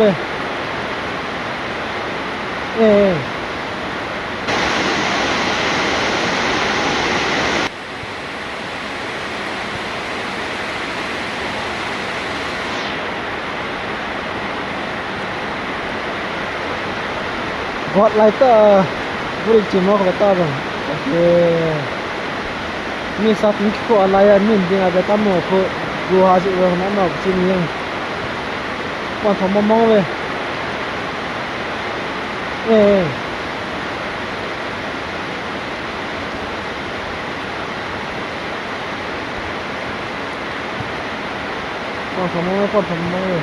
ເອີ ກອດໄລເຕີ ບຸລິຈິມອກໄລເຕີ ໂອເຄ ມີສັດມີໂຄອາໄລອາມິນດິງອາເບຕາໂມໂຄ ກູຮາຊິເວນານອກຈິງຍິງ ປອນທອມມອງເວ ເອີ ປອນທອມມອງເວ ປອນທອມມອງເວ.